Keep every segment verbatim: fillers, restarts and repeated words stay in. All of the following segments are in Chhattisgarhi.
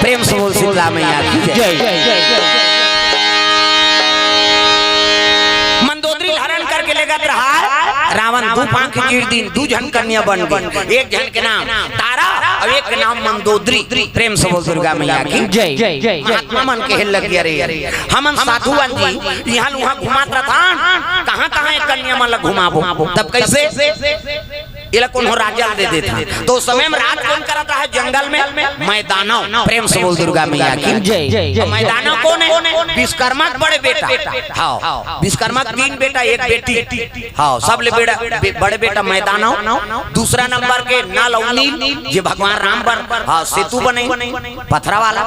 प्रेम से बोल शीतला मैया की जय। जय। मंदोदरी हरण करके लेगत रहा है। रावण दू पांख चीर दीन, दू झन कन्या बन गई। एक झन के नाम तारा अउ एक के नाम मंदोदरी। प्रेम से बोल दुर्गा मैया की जय। महात्मा मन कहे लग गया, "रे, हमन साधु अन जी, इहां ल उहां घुमात रथन, कहां कहां ये कन्या मन ल घुमाबो?" तब कइसे? एला कोनो राजा ल दे देथन। तो ओ समय में राज कोन करत रहा जंगल में? मैदानव। प्रेम से बोल दुर्गा मैया की जय। अउ मैदानव कोन हे? विश्वकर्मा के बड़े बेटा। हां, विश्वकर्मा के तीन बेटा, एक बेटी। हां, सबले बड़े बेटा मैदानव, दूसरा नंबर के नल अउ नील, जे भगवान राम बर, हां, सेतु बने, पथरा वाला।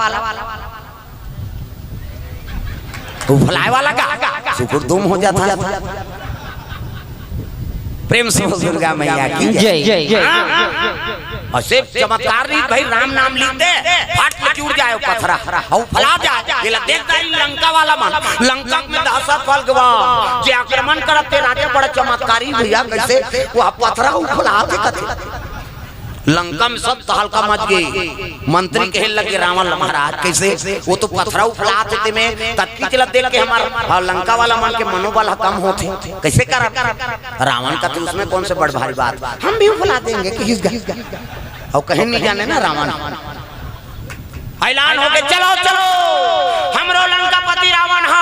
उफलाय वाला का सुकुर दुम हो जाता। प्रेम से बोल दुर्गा मैया की जय। जय। हां। अउ सिर्फ चमत्कार नहीं भाई, राम नाम लिख दे, फट ले जुड़ जाए पथरा, अउ उफला जाए। एला देख दारी लंका वाला मन, लंका में दहशत फैल गवा, जे आक्रमण करत ते राजा बड़ा चमत्कारी भैया, कइसे वो पथरा उफला थे कथे। लंका में सब तहलका मच गे। मंत्री कहे लगे रावण ल, "महाराज, कइसे? वो तो पथरा उफलात हे तेमे, ततकी चलत देख के हमर, हां, लंका वाला मन के मनोबल ह कम होथे। कइसे करब?" रावण कथे, "उसमें कौन से बड़ भारी बात, हम भी उफला देंगे, कहिस गा।" अउ कहे नहीं जाने ना रावण। ऐलान हो गे, "चलो, चलो, हमरो लंकापति रावण ह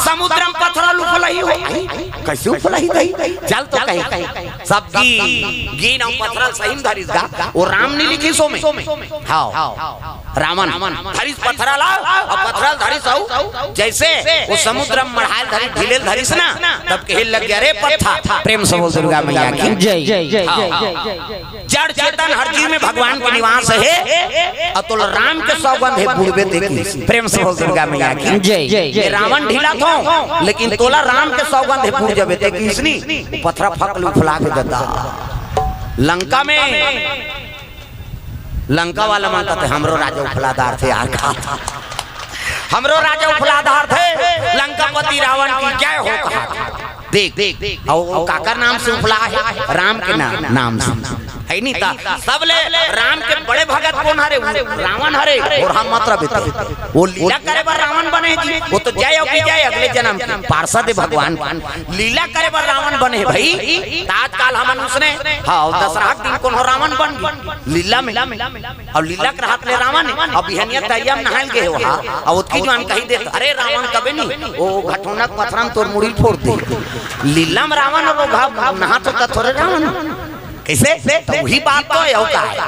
समुद्र में पथरा ल उफलही हो।" कइसे उफलही दही? चल तो कही। सब गी-, गिन अउ पथरा ल सही में धरिस गा, वो राम नहीं लिखिस ओमे। हां, रावण धरिस पथरा ल, अउ पथरा ल धरिस अउ जइसे वो समुद्र में मढ़ाय ल धरिस, ढिले ल धरिस ना, तब कहे लग गया, "रे पत्थर।" प्रेम से बोल दुर्गा मैया की जय। हां। जड़ चेतन हर जीव में भगवान के निवास हे। अउ तोला राम के सौगंध हे, बुड़बे ते किहिस। प्रेम से बोल दुर्गा मैया की जय। मैं रावण ढिलाथों, लेकिन तोला राम के सौगंध हे, बुड़ जबे ते किहिस नी, पथरा फक ले उफला के ददा। लंका में, लंका वाला मन कथे, "हमरो राजा उफला डारथे यार का, हमरो राजा उफला डारथे।" लंकापति रावण की जय हो कहा। देख, देख, अउ, अउ काकर नाम से उफला हे? राम के नाम, नाम से। हे नहीं ता, सबले राम के बड़े भगत कोन हरे? रावण हरे। अउ हम मतलब हे, वो लीला करे बर रावण बने जी, वो तो जय अउ विजय अगले जन्म के पार्षद हे भगवान के। लीला करे बर रावण बने हे भाई। त आजकाल हमन उसने, हां, दसरहा के दिन कोनो रावण बन गे लीला में। अउ लीला के रहत ले रावण, अउ बिहनिया तरिया में नहाय ल गे हे ओहा, अउ ओतकी जुवार कहि देत, "अरे रावण कबे नी, ओ घटोना के पथरा में तोर मुड़ी ल फोर दे।" लीला में रावण अउ घा नहात होता थोरे रावण। कइसे? त उही बात तो हे, अउ का हे?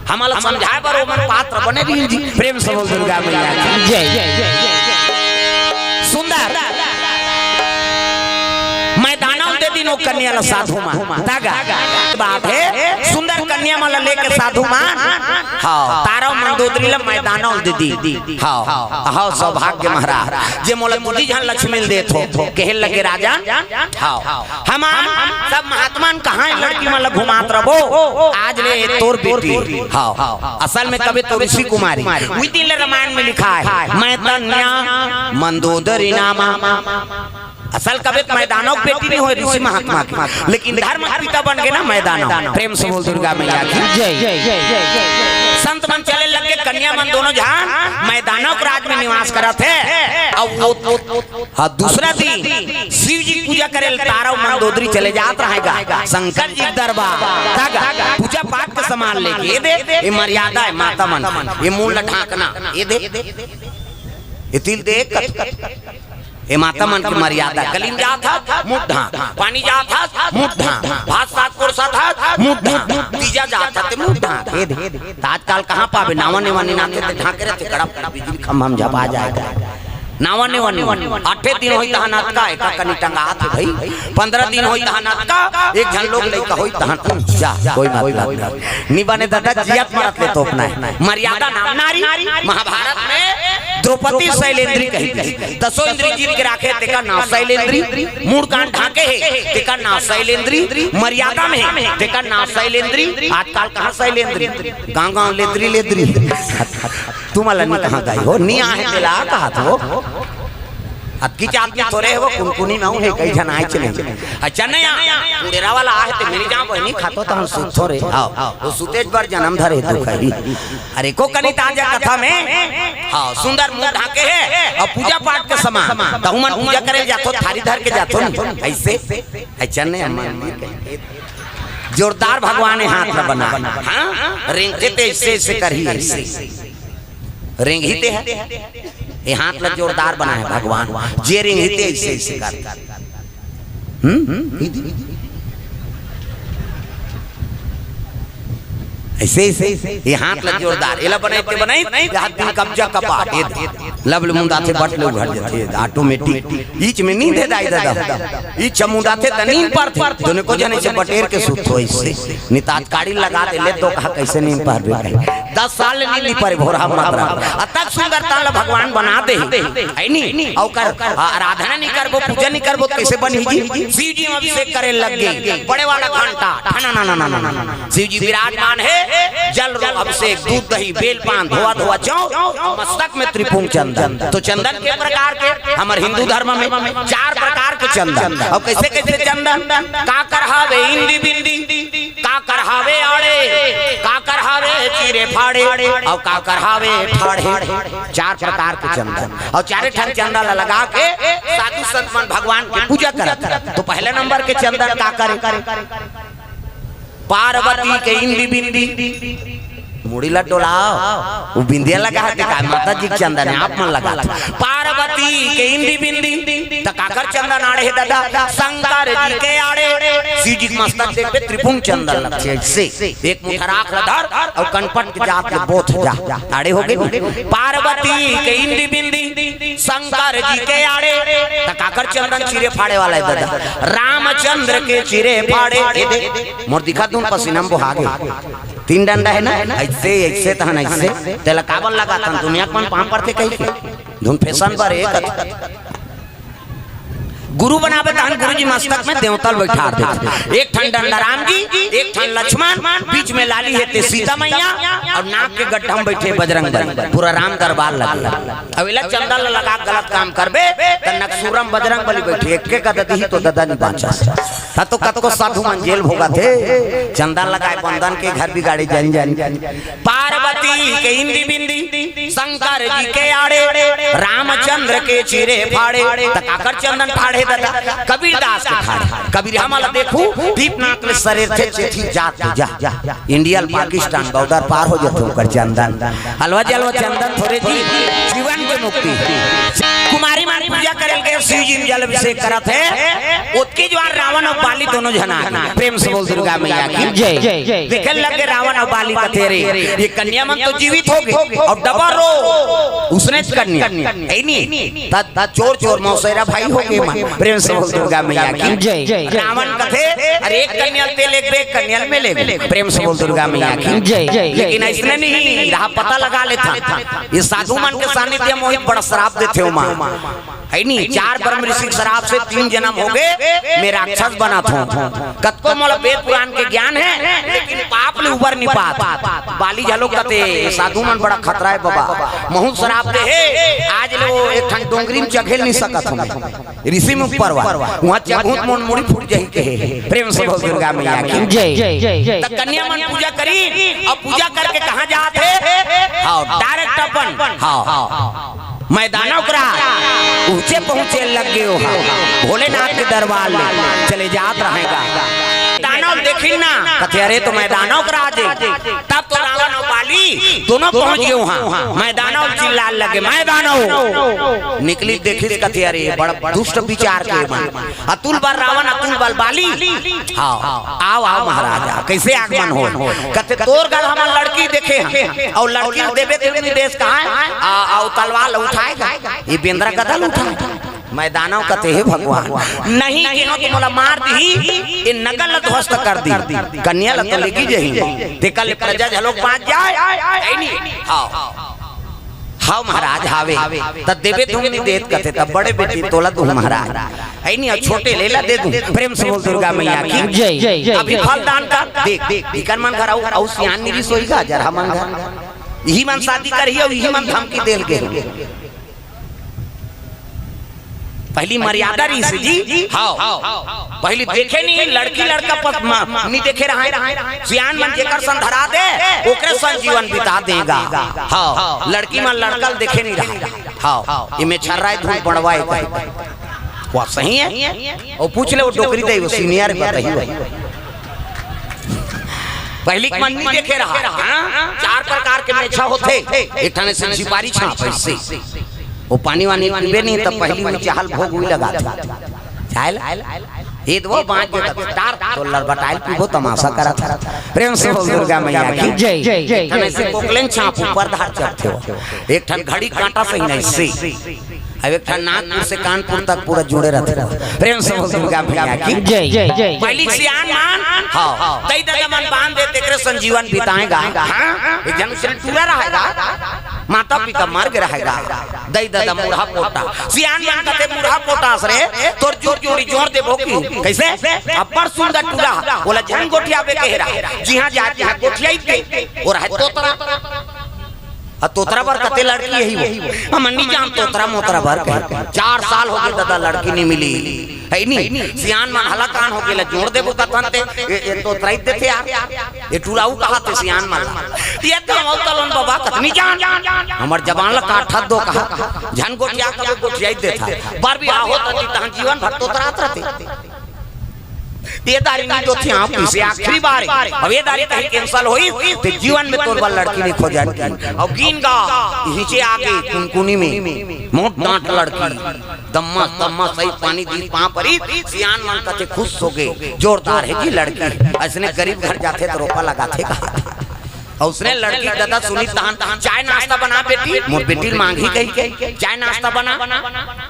हमला समझाय बर ओमन पात्र बने रहिन जी। प्रेम से बोल दुर्गा मैया की जय। सुंदर मैदानव दे दीन ओ कन्या ल साधु मन। तागा बात हे, सुंदर कन्या मन ल लेके साधु मन, हां, तारा मंदोदरी ल मैदानव दे दीन। हां, हां, सौभाग्य महाराज, जे मोला दू झन लक्ष्मी ल देथो, कहे लगे राजन, हां, हम सब महात्मा मन कहां हे लड़की मन ल घुमात रबो, आज ले तोर बेटी। हां, असल में कबे तो ऋषि कुमारी, उही दिन ले रामायण में लिखाय हे, मैतन्या मंदोदरी नामा। असल कबे त मैदानव के बेटी नहीं होय ऋषि महात्मा के, लेकिन धर्म के पिता बन गे ना मैदानव। प्रेम से बोल दुर्गा मैया की जय। संत मन चले लगे, कन्या मन दोनों झन मैदानव के राज में निवास करत हे। अउ वो, हां, दूसरा दिन शिव जी के पूजा करे ल तारा अउ मंदोदरी चले जात रहे गा शंकर जी के दरबार। तागा पूजा पाठ के सामान लेके, ए दे, ए मर्यादा हे माता मन, ए मुंह ल ढांकना, ए दे, ए तिल दे, ए माता मन के मर्यादा, गली में जात हस, मुंह ढांक, पानी जात हस, मुंह ढांक, भात साग परोसत हस, मुंह ढांक, तीजा जात हस, ते मुंह ढांक, ए दे। त आजकाल कहां पाबे, नावा नेवा निनाथे ते ढांके रहिथे, कड़प बिजली खंभा में झपा जाय। नावा नेवा निनाथे, आठे दिन होही तहां अतका, एका कनी टंगात हे भाई, पंद्रह दिन होही तहां अतका, एक झन लोग लइका होही तहां, जा, कोई मतलब नहीं। नी बने ददा, जियत मरत ले तोपना हे। मर्यादा नाम नारी, महाभारत में द्रौपदी शैलेंद्री कही गई। दसों इंद्री जीत के राखे, तेकर नाम शैलेंद्री। मूड़ कान ढांके हे, तेकर नाम शैलेंद्री। मर्यादा में हे, तेकर नाम शैलेंद्री। आजकाल कहां शैलेंद्री? गांव गांव लेद्री लेद्री। तुमन ला नी कहां गई हो, नी आहे तेला कहात हो। अतकी चात में थोरे हे वो कुनकुनी में हे, कई झन आए चले। अच्छा नहीं आ, पुड़ेरा वाला आहे ते मेरी जान बहिनी खातो तो हम सुत थोरे। हाँ, वो सुतेज बर जन्म धरे दुख है। अरे को कनी ताजा कथा में, हाँ, सुंदर मुंह ढाके हे अउ पूजा पाठ के समान। तहु मन पूजा करे जाथो, थारी धर के जाथो नहीं, ऐसे। अच्छा नहीं, अम्मा जोरदार भगवान हे हाथ ला बना। हाँ, रेंगथे ते ऐसे ऐसे करही, ऐसे रेंगही ते हे। ये हाथ ला जोरदार बनाए भगवान, जे रेंगही ते ऐसे ऐसे कर। हम्म? ऐसे ऐसे ये हाथ ला जोरदार, एला बनाई ते बनाई, ये हाथ दिन कब्जा कपा, ये दे। लब ले मुंदाथे, बट ले उघर जाथे, ऑटोमेटिक। ईच में नींद हे दाई ददा। ईच मुंदाथे त नींद परथे। दोनों को जने से बटेर के सुत हो इससे। नितात काड़ी लगा दे ले तो कहा कैसे नींद परबे कहीं। दस साल ले नींद नहीं परे भोरा मत रहा। अतक सुंदर तन ला भगवान बना दे। है नी? अउ कर, आ, आराधना नहीं करबो, पूजा नहीं करबो, कैसे बनही जी? शिव जी अभिषेक करे लग गए। बड़े वाला घंटा, ठना ना ना ना ना ना। शिव जी विराजमान हे, जल रो अभिषेक, दूध दही, बेल पान, धोआ धोआ चौ, मस्तक में त्रिपुंड चंदन। तो चंदन के प्रकार के, हमर हिंदू धर्म में चार प्रकार के चंदन। अउ कैसे कैसे चंदन? काकर हावे इंदी बिंदी, काकर हावे आड़े, काकर हावे चीरे फाड़े, अउ काकर हावे ठाढ़े। चार प्रकार के चंदन, अउ चारे ठन चंदन ला लगा के साधु संत मन भगवान के पूजा करत। तो पहले नंबर के चंदन काकर हे? पार्वती के इंदी बिंदी, मुड़ी ला डोलाव, वो बिंदिया लगा हे ते का, माता जी के चंदन हे, आप मन लगा। पार्वती के इंदी बिंदी, त काकर चंदन आड़े हे ददा? शंकर जी के आड़े। शिव जी के मस्तक देखबे त्रिपुंड चंदन लगथे, ऐसे एक मुठा राख ला धर अउ कनपट के जात ले बोथ जा, आड़े हो गे। पार्वती के इंदी बिंदी, शंकर जी के आड़े, त काकर चंदन चीरे फाड़े वाला हे ददा? रामचंद्र के चीरे फाड़े। ए दे, मोर दिखा दूं पसीना में बोहा गे। तीन डंडा हे ना, ऐसे, ऐसे तहन ऐसे, तेला काबर लगाथन? दुनिया के मन पांव परथे कहिके। धुन फैशन बर एक गुरु बनावे तहन गुरु जी मस्तक में देवता ल बैठार देथे। एक ठन डंडा राम जी, एक ठन लक्ष्मण, बीच में लाली हे ते सीता मैया, अउ नाक के गड्ढा में बैठे बजरंग बली। पूरा राम दरबार लगे। अब एला चंदन ल लगा के गलत काम करबे त नकसूरम बजरंग बली बैठे, एक के गदा दिही तो ददा नहीं बांचस। त तो कतको साधु मन जेल भोगथे, चंदन लगाए बंदन के घर बिगाड़े जान जान। पार्वती के इंदी बिंदी, शंकर जी के आड़े, रामचंद्र के चीरे फाड़े, त काकर चंदन फाड़े ददा? कबीरदास के फाड़े। कबीर हमला देखू, दीप नाक ले सरेर थे चेथी जात जा। इंडिया ल पाकिस्तान बॉर्डर पार हो जथे ओकर चंदन। अलवा जलवा चंदन थोरे जी, जीवन के मुक्ति। कुमारी मन पूजा करे के शिव जी में जल अभिषेक करत हे, ओतकी जुवार रावण अउ बाली दोनों झन आ गे। प्रेम से बोल दुर्गा मैया की जय। देखे लगे रावण अउ बाली कथे रे, ये कन्या मन तो जीवित हो गे अउ डबल रो उसने कन्या, है नी? त, त चोर चोर मौसेरा भाई हो गे मन। प्रेम से बोल दुर्गा मैया की जय। रावण कथे, अरे एक कन्या ल ते लेगबे, एक कन्या ल मैं लेगूं। प्रेम से बोल दुर्गा मैया की जय। लेकिन अइसने नहीं रहा, पता लगा लेथन। ये साधु मन के सानिध्य में ओही बड़ा श्राप देथे ओमा। है नी, चार ब्रह्म ऋषि के श्राप से तीन जन्म हो गे, मैं राक्षस बनत हंव। कतको मोला वेद पुराण के ज्ञान हे, लेकिन पाप ले उबर नहीं पात। बाली घलो कथे, साधु मन बड़ा खतरा हे बबा। महूं श्राप दे हे, आज ले वो एक ठन डोंगरी में चघेल नहीं सकत हंव। ऋषि मुख परवा, उहां चघहूं त मोर मुड़ी फूट जाही कहे। प्रेम से बोल दुर्गा मैया की जय। त कन्या मन पूजा करी, अउ पूजा करके कहां जात हे? हाँ, direct अपन, हाँ, मैदानव करा ऊंचे पहुंचे लग गे हो, भोलेनाथ के दरबार ले चले जात रहेगा। दानव देखिन ना, कथे, अरे तो मैदानव करा जे। तब तो रावण अउ बाली दोनों पहुंच गे उहां। मैदानव चिल्लाए लगे, मैदानव। निकली देखिस कथे, अरे बड़ा दुष्ट विचार के मन। अतुल बर रावण, अतुल बर बाली। हाँ, आव, आव महाराज, आव। कैसे आगमन हो? कथे, तोर गर हमन लड़की देखे हन, अउ लड़की ल देबे ते नहीं देस कहां, अउ तलवार ल उठाएगा, ये बेंदरा गदा ल उठाएगा। मैदानव कथे, हे भगवान, नहीं केहूं त मोला मार दिही, ये नगर ल ध्वस्त कर दिही, कन्या ल तो लेगी जही, तेकर ले प्रजा घलोक बांच जाए, है नी? हाँ। हव महाराज, हावे। त देबे तुम नहीं देत कथे, तब बड़े बेटी तोला दूं महाराज, है नी? अउ छोटे लेला दे दूं। प्रेम से बोल दुर्गा मैया की जय। अभी फल दान कर, देख, देख, इकर मन घर अउ, अउ सियान नहीं सोई गा, जरा मन घर। इही मन शादी करही अउ इही मन धमकी देल गे। पहली मर्यादा रहिस जी। हाँ, पहली देखे नहीं, लड़की लड़का पस-, म-, नहीं देखे रहा। सियान मन जेकर सन धरा दे, ओकरे सन जीवन बिता देगा। हाँ, लड़की मन लड़का ल देखे नहीं रहा। हाँ, इमे छर्रा है, धूल पड़वा है कहे। वह सही है। और पूछ ले वो डोकरी दे, वो सीनियर बताई। पहली के मन नहीं देखे रहा। हाँ? चार प्रकार के मेछा होथे। एक ठन से झिपारी छाप ऐसे। वो पानी वानी पीबे नहीं, तब पहली वो चाहल भोग हुई लगा था। चाहल? ये तो वो बाँच के तब टार तो लड़बटाइल पीबो, तमाशा करा था। प्रेम से बोल दुर्गा मैया की। जय, जय, जय, एक ठन से कोकलेन छाप ऊपर धार चढ़ते हो। एक ठन घड़ी कांटा सही नहीं से। अब एक ठन नागपुर से कानपुर तक पूरा जुड़े रहते हो। प्रेम से बोल दुर्गा मैया की। जय, जय, जय। पहली सियान मान, हाँ, दई ददा मन बांध दे, तेकरे संजीवन बिताएगा। हाँ? एक जन से टूरा रहेगा, माता पिता मर गए रहेगा। दई ददा मुरहा पोटा, सियान मन कथे मुरहा पोटा रे, तोर जुर जोड़ी जोड़ देबो की। कैसे? अब्बड़ सुंदर टूरा, बोला झन गोठिया बे कह रहा, जिहाँ जाए तिहाँ गोठिया ही दे, वो रहे तोतरा। आ तोतरा बर कते लड़की यही वो। हम नहीं जान तोतरा मोतरा बर कहे। चार साल हो गए दादा, लड़की नहीं मिली। है नहीं? सियान मन हलाकान हो गेला, जोड़ देबो कथन ते। ये, ये तोतरा ही देथे यार। ये टूरा ऊ कहा थे सियान मन। ये तो हम तलन बाबा कथनी जान। हमर जबान ला काट दो कहा। झन गोठिया कबे गोठिया ही देथा। बार भी आहो तती तहां जीवन भर तोतरात रहते। ये दारी नहीं तो थी आप इसे आखिरी बार है। अब ये दारी कहीं कैंसिल होई, तो जीवन में तोर बर लड़की नहीं खोजन की। और गीन गा, हिचे आगे कुनकुनी में, मोट डांट लड़की, दम्मा, दम्मा सही पानी दी पाँव परी, सियान मन कथे खुश हो गए, जोरदार है जी लड़की। ऐसने गरीब घर जाथे तो रोपा लगाथे कहा। और उसने लड़की दादा सुनी तहन, "चाय नाश्ता बना बेटी, मोर बेटी मांगी गई, चाय नाश्ता बना।"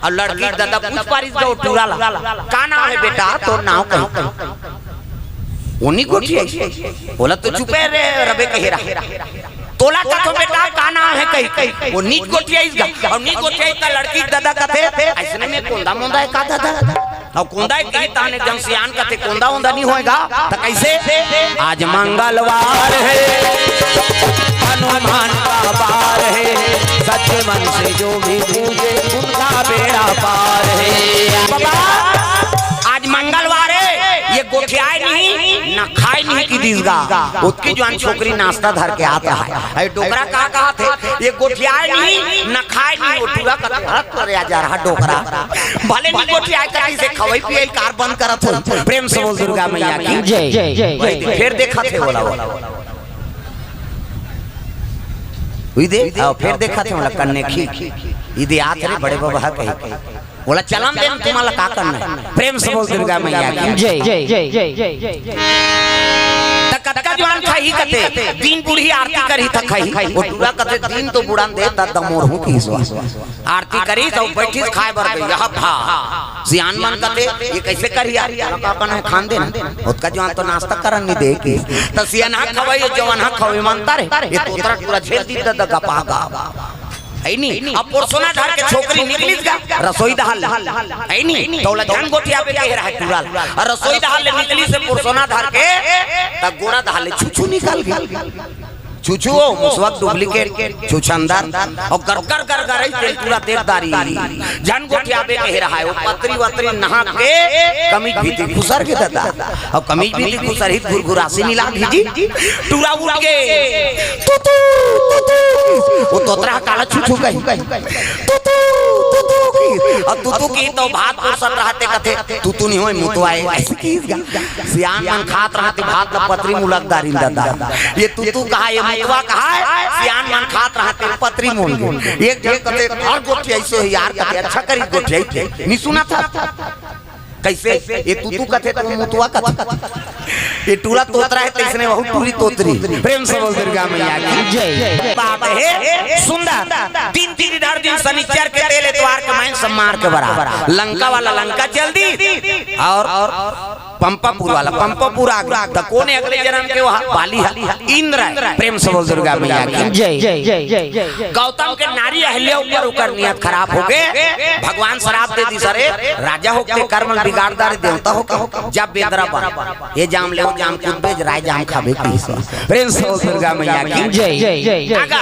और लड़की दादा पूछ पारिस गो टूरा ला, "का नाम है बेटा?" "तो नाम कही।" "ओनी गोठी है।" बोला, "तो चुपे रे, रबे कहे रहा।" "तोला कथो बेटा, का नाम है?" कही, "वो नीच गोठी है इसका।" और नीच गोठी है इसका लड़की दादा कथे, "ऐसने में कोंदा मोंदा है का दादा?" अउ कोंदा एक कही ताने जन सियान कथे कोंदा ओंदा नहीं होएगा, त कैसे? आज मंगलवार है, हनुमान का वार है, सच्चे मन से जो भी पूजे उनका बेड़ा पार है। बाबा, आज मंगलवार है, ये गोठियाए नहीं, ना खाए नहीं की दीसगा। ओतकी जुवान छोकरी नाश्ता धर के आता है। अरे डोकरा का कहा थे, ये गोठियाए नहीं, ना खाए नहीं, वो टूरा कथे, हट करे आ जा रहा डोकरा। भले नहीं गोठियाए कथी से खवई पिए कार बंद करत हो। प्रेम से बोल दुर्गा मैया की। जय, जय, जय, वही दे, जय। फिर देखा थे बोला, बोला। वही दे, आओ, फिर देखा थे बोला, कन्ने खी। ई दे आत रे बड़े बाबा कही। बोला, "चलन दे, तुम्हाला का करना है?" प्रेम से बोल दुर्गा मैया की। जय, जय, जय, जय, जय, जय। त कतका जुवान खाही कथे, दिन बुढ़ी आरती करही त खाही। वो टूरा कथे, "दिन तो बुढ़न दे, त दमोर हूँ की सुआ।" आरती करी त बैठी खाए बर गई, यह भा। सियान मन कथे, "ये कैसे करी यार? ये का करना है, खान देना। ओतका जुवान तो नाश्ता करन नहीं दे की।" त सियान हा खवाई, जवान हा खवाई मनता रे। ये तोतरा टूरा झेल दी त गपा गा। है नी? अब पोरसोना धर के छोकरी निकलिस गा, रसोई डहर ले। है नी? त ओला झन गोठियाबे कहे रहा टूरा ल। अउ रसोई डहर ले निकलिस हे पोरसोना धर के, त गोड़ा डहर ले छुछू निकल गे। छुछू हो, मुसवा के डुप्लीकेट, छुछंदर। अउ गर गर गर गर अइस तेल टूरा देख डारिस। झन गोठियाबे कहे रहा हे, वो पतरी वतरी नहा के कमीज भीतरी खुसर गे दादा। अउ कमीज भीतरी खुसरही त घुरघुरासी मिला दीजिए। टूरा उठ गे, "तू, तू, तू, तू।" वो तोतरा ह काला छू छू कही, "तू, तू, तू, तू" की। अउ तू, तू की त भात पोरसत रहते कथे, "तू, तू नहीं होय, मुतवा ए।" अइसे किहिस गा। सियान मन खात रहते भात ला पतरी मुलक डारिन दादा। ये तू, तू कहा, ये मुतवा कहा हे, सियान मन खात रहते पतरी मुल गे। एक झन कथे, "अउ गोठियाइस हे यार," कथे, "अच्छा करिस गोठियाइस हे।" नहीं सुनत हस? कैसे? ये तू तू कथे, तू मुतवा कथे। ये टूरा तोतरा हे, तइसने वहू टूरी तोतरी। प्रेम से बोल दुर्गा मैया की। जय। बात हे सुंदर। दिन तीन इधर दिन शनिचर के तेल एतवार के माइन सम्मार के बराबर। लंका वाला लंका चल दी। अउ पंपापुर वाला, पंपापुर आगे। त कोन हे अगले जनम के? वह बाली ह, इंद्र हे। प्रेम से बोल दुर्गा मैया की। जय। गौतम के नारी अहिल्या ऊपर ओकर नियत खराब होगे, भगवान श्राप दे दिस, अरे राजा होके कर्म बिगाड़ डारे, देवता होके, जा बेंदरा बन, ये जाम ले, जाम कूद बेच, राय जाम खाबे की। प्रेम से बोल दुर्गा मैया की। जय। आगा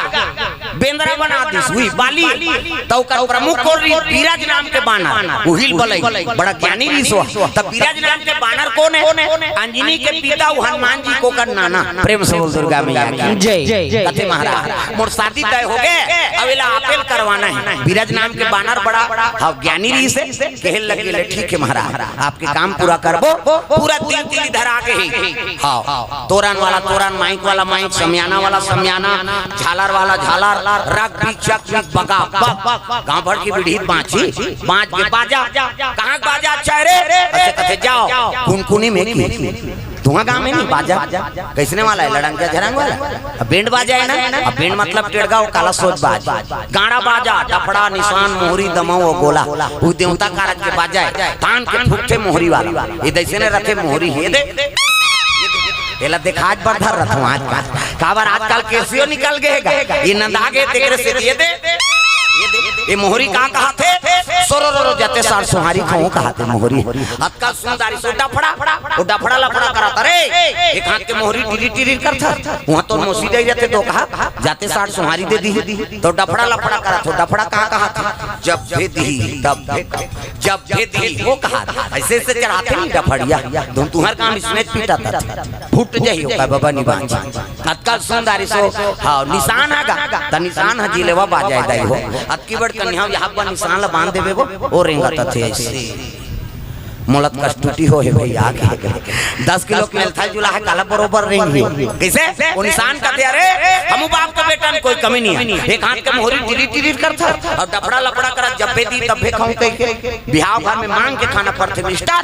बेंदरा बना दिस, उही बाली। त ओकर प्रमुख कोन रहिस? बिरज नाम के बानर, उहिल बलई, बड़ा ज्ञानी रहिस। त बिरज नाम के बानर कोन हे? अंजनी के पिता, वो हनुमान जी के ओकर नाना। प्रेम से बोल दुर्गा मैया की। जय। कथे महाराज, मोर शादी तय होगे, अब एला आपेल करवाना हे। बिरज नाम के बानर बड़ा, हाँ, ज्ञानी रहिस हे, कहे लगे, ले ठीक हे महाराज, आपके काम पूरा करबो। पूरा तीन तिली धरा गे हे। हाँ, तोरन वाला तोरन, माइक वाला माइक, समियाना वाला समियाना, झालर वाला झालर, रग बीचक बगा बग। गांव भर के बिढ़ी बांची, बांच के बाजा, कहाँ के बाजा अच्छा हे रे? अइसे कथे, जाव, कुनकुनी में की, तुंहर गांव में नहीं बाजा, कइसने वाला हे? लड़ंग के झरंग वाला। अब बेंड बाजा हे ना, अब बेंड मतलब टेड़गा, वो काला सोज बाज, गाड़ा बाजा, डफड़ा, निसान, मोहरी, दमऊ अउ गोला, वो देवता कारज के बाजा हे। तान के फूकथे मोहरी वाला, ये दइसने रथे मोहरी, ये दे, एला देखाच बर धर रथों आजकल। काबर आजकल केसियो निकल गे हे गा। ये नंदा गे तेकरे से ये दे। ये दे। ये मोहरी का कहाथे? सोरो रो रो जते सार सोहारी खाऊं कहाथे मोहरी। अतका सुंदर सो डफड़ा, वो डफड़ा लफड़ा करत हे रे। एक हाथ के मोहरी टिरी टिरी करत हे। वहां तो मोसी जाई जाते तो कहा, जाते सार सोहारी दे दी। तो डफड़ा लफड़ा करत हो, डफड़ा का कहाथे? जब भेदी, तब भेदी। जब भेदी, वो कहा, अइसे अइसे चढ़ाथे नहीं डफड़िया, तुम तुम्हार काम इसमें पीटा था, फूट जाही ओकर बबा निबांच। अतका सुंदर सो, हाँ, निसान हे गा, त निसान ह जिलेवा बाजाय दाई हो। अतकी बड़ कन्या यहाँ पर निसान ला बांध देबे वो, ओ रेंगत थे अइसे। मोलत कस टूटी हो हे भैया के। दस किलो के मेलथल जुला हे, काला बरोबर रेंग हो। कइसे? वो निसान कथे, अरे, हमू बाप के बेटा में कोई कमी नहीं हे। एक हाथ के मोहरी टिरी टिरी करत हे, अउ डफड़ा लफड़ा करत, जब भेदी तब भे खाऊं कह के। बिहाव घर में मांग के खाना पड़थे मिस्टर,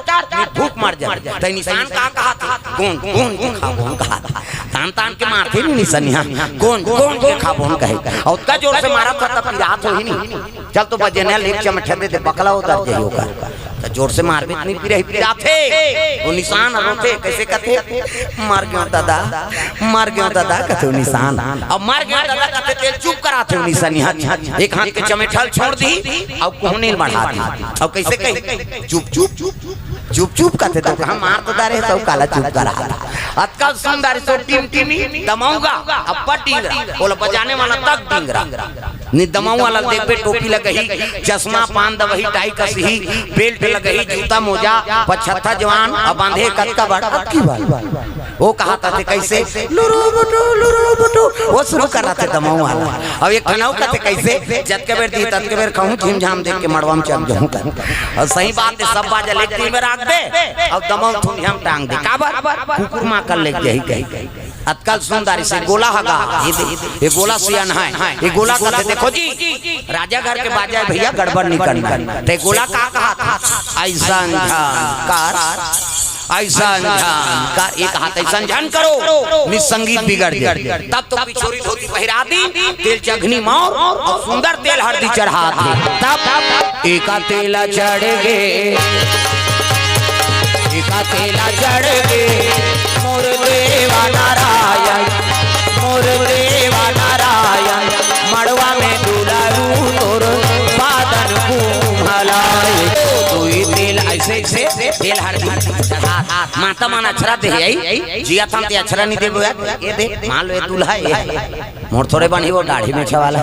भूख मर जाथे। तै निसान का कहाथे? कोन, कोन के खाबो कहाथे? तान तान के मारथे नी निसनिया। कोन, कोन के खाबो कहे। अउ ओतका जोर से मारत हे तब पिरात होही नी। चल तो बजेने ले एक चमठा दे दे, बकला उतर जाही ओकर। त जोर से मारबे त नी पिराही, पिराथे। वो निसान रोथे, कइसे कथे? मर गेंव दादा, मर गेंव दादा कथे वो निसान। अब मर गेंव दादा कथे तेला चुप कराथे वो निसनिया। एक हाथ के चमेठल छोड़ दी, अउ कोहनी ल बढ़ा दी। अउ कइसे कही? चुप, चुप, चुप, चुप, चुप कथे तो कहा मार तो डारे, सब काला चुप करा। अतका सुंदर सो टिमटिमी दमऊ गा, अब्बड़ डिंगरा, ओला बजाने वाला तक डिंगरा। नी दमऊ वाला देखबे, टोपी लगही, चश्मा, पान दवही, टाई कसही, बेल्ट लगही, जूता मोजा, पछत्था जवान, अब बांधे कतका बड़, अतकी बड़। वो कहाथे कइसे? लुरु बुटु, लुरु बुटु। वो शुरू करथे दमऊ वाला। अब एक ठन अउ कथे कइसे? जतके बेर दी, ततके बेर खाहूं, झिमझाम देख के मड़वा में चल जाहूं। अउ सही बात हे, सब बाजा ल एक तीर में राख दे, अउ दमऊ थुनिया में टांग दे। काबर? कुकुर माकड़ ले जाही कही। अतका सुंदर से गोला ह गा, ये दे, ये गोला सियान हे, ये गोला कथे, देखो जी, राजा घर के बाजा हे भैया, गड़बड़ नहीं करना। ते गोला का कहाथे? अइसन झन कर, अइसन झन कर, ये कहाथे, अइसन झन करो, निसंगीत बिगड़ जाय। तब तो पिछोरी धोती पहिरा दी, तेल चघनी मौर अउ सुंदर तेल हरदी चढ़ाथे। तब एका तेला चढ़ गे, एका तेला चढ़ गे, मोर देवा नारायण, मोर देवा नारायण, मड़वा में दुलारू तोर पादन कुम्हलाए। दुई तेल अइसे, अइसे तेल हरदी चढ़ा, माता मन अछरा दे आई, जियत हन ते अछरा नहीं देबो यार, ये दे, मान लो ये दूल्हा ये हे। मोर थोड़े बनी वो दाढ़ी मेछा वाला।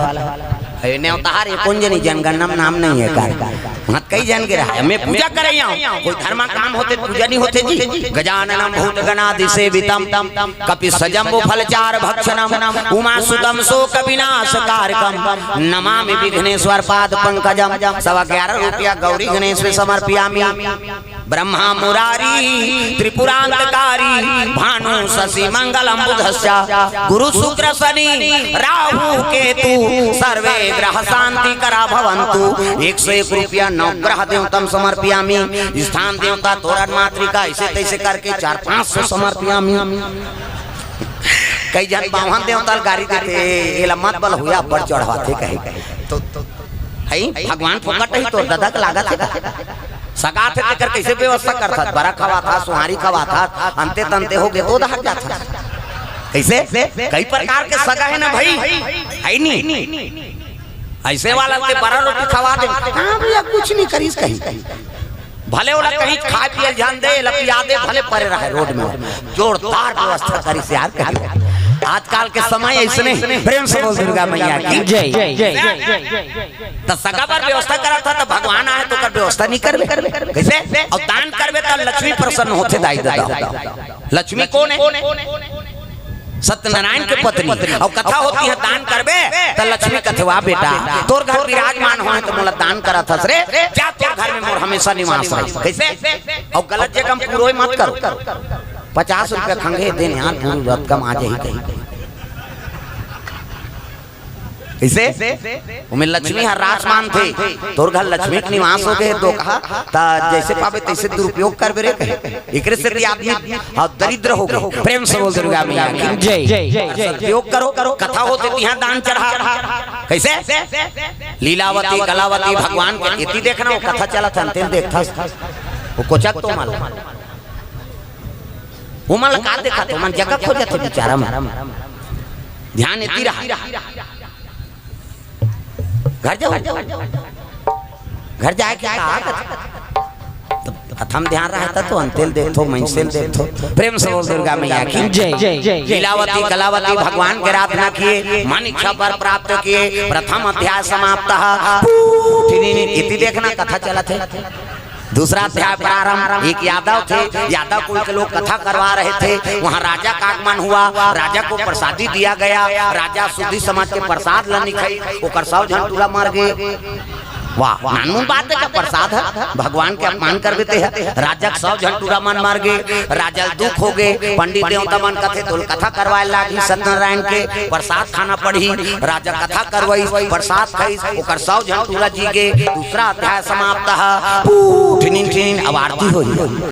ए, नेवतार हे, कोन जनी जनगणना में नाम नहीं हे का? वहाँ कई जन के रहा है। मैं पूजा करे आऊँ। कोई धर्मा काम होथे, पूजा नहीं होथे जी। गजाननम भूत गणादि सेवितम, कपि सजम्बु फल चार भक्षणम, उमा सुतम शोक विनाश कारकम, नमामि विघ्नेश्वर पाद पंकजम। सवा ग्यारह रुपया गौरी गणेश में समर्पयामी। ब्रह्मा मुरारी त्रिपुरांतकारी, भानु शशि मंगलम बुधश्च, गुरु शुक्र शनि राहु केतु, सर्वे ग्रह शांति करा भवंतु। एक सौ एक रुपया नवग्रह देवतम समर्पयामी, स्थान देवता तोरण मातृका, अइसे तइसे करके चार पाँच सौ समर्पयामी। कई जन बावन देवता ल गारी देथे, एला मत बल हुआ पर चढ़वाथे कहे। तो, तो, है भगवान फोकट ही तोर दादा के लागत हे का? सगा थे तेकर कइसे व्यवस्था करथस? बरा खवाथस, सुहारी खवाथस, अंते तंते होगे तो दहा जाथस। कइसे? कई प्रकार के सगा हे ना भई, हे नी? अइसे वाला के बरा रोटी खवा दे, हाँ भइया, कुछ नइ करिस कहीं। भले ओला कहीं खाय पिये ल झन दे, एला पिया दे, भले परे रहे रोड में। जोरदार व्यवस्था करिस यार कहीं। आजकल के समय अइसने। प्रेम से बोल दुर्गा मैया की जय। त सगा बर व्यवस्था करत हस, त भगवान आहे त ओकर व्यवस्था नइ करबे? कइसे? अउ दान करबे त लक्ष्मी प्रसन्न होथे दाई ददा। लक्ष्मी कोन हे? सत्यनारायण के पत्नी। अउ कथा होतिस हे, दान करबे त लक्ष्मी कथे, "वाह बेटा, तोर घर विराजमान होहे त मोला दान करत हस रे, जा तोर घर में मोर हमेशा निवास रहे।" कइसे? अउ गलत जगह में पुरोय मत करो। पचास रुपया खंगे देन यार, गुरु रत कम आ जाही कहीं। कइसे? ओमे लक्ष्मी हर रास मानथे। तोर घर लक्ष्मी के निवास होगे हे, तो कहा, त जइसे पाबे तइसे दुरुपयोग करबे रे कहे। एकरे सेती आदमी ह दरिद्र होगे। प्रेम से बोल दुर्गा मैया की जय। सदुपयोग करो, करो, कथा होतिस हे, तिहां दान चढ़ा। कइसे? लीलावती, कलावती, भगवान के एती देखना, वो कथा चलत हे, अंते ल देखथस। वो कोचक तो माल। ओमन ला का देखत, ओमन जगह खोजत हे बिचारा मन। ध्यान एती रहा। घर जाओ, घर जाए के का आदत? त कथा म ध्यान रहता तो अंते ल देखथो, मइनसे ल देखथो। प्रेम से बोल दुर्गा मैया की जय। लीलावती कलावती भगवान के आराधना किए, मन इच्छा बर प्राप्त किए। प्रथम अध्याय समाप्त। एती देखना कथा चलत हे। दूसरा अध्याय प्रारंभ। एक यादव थे, यादव कुल के लोग कथा करवा रहे थे। वहाँ राजा का आगमन हुआ, राजा को प्रसादी दिया गया। राजा सुधी समाज के प्रसाद ल नइ खाइस, ओकर सौ झन टूरा मर गे। वाह, नानमुन बात हे का? प्रसाद हे, भगवान के अपमान करबे ते ह। राजा के सौ झन टूरा मन मर गे, राजा ल दुख होगे। पंडित देवता मन कथे, "तोल कथा करवाए लागही सत्यनारायण के, प्रसाद खाना पड़ही।" राजा कथा करवाइस, प्रसाद खाइस, ओकर सौ झन टूरा जी गे। दूसरा अध्याय समाप्त हे। पू, ठिनिन, ठिनिन, अब आरती होही।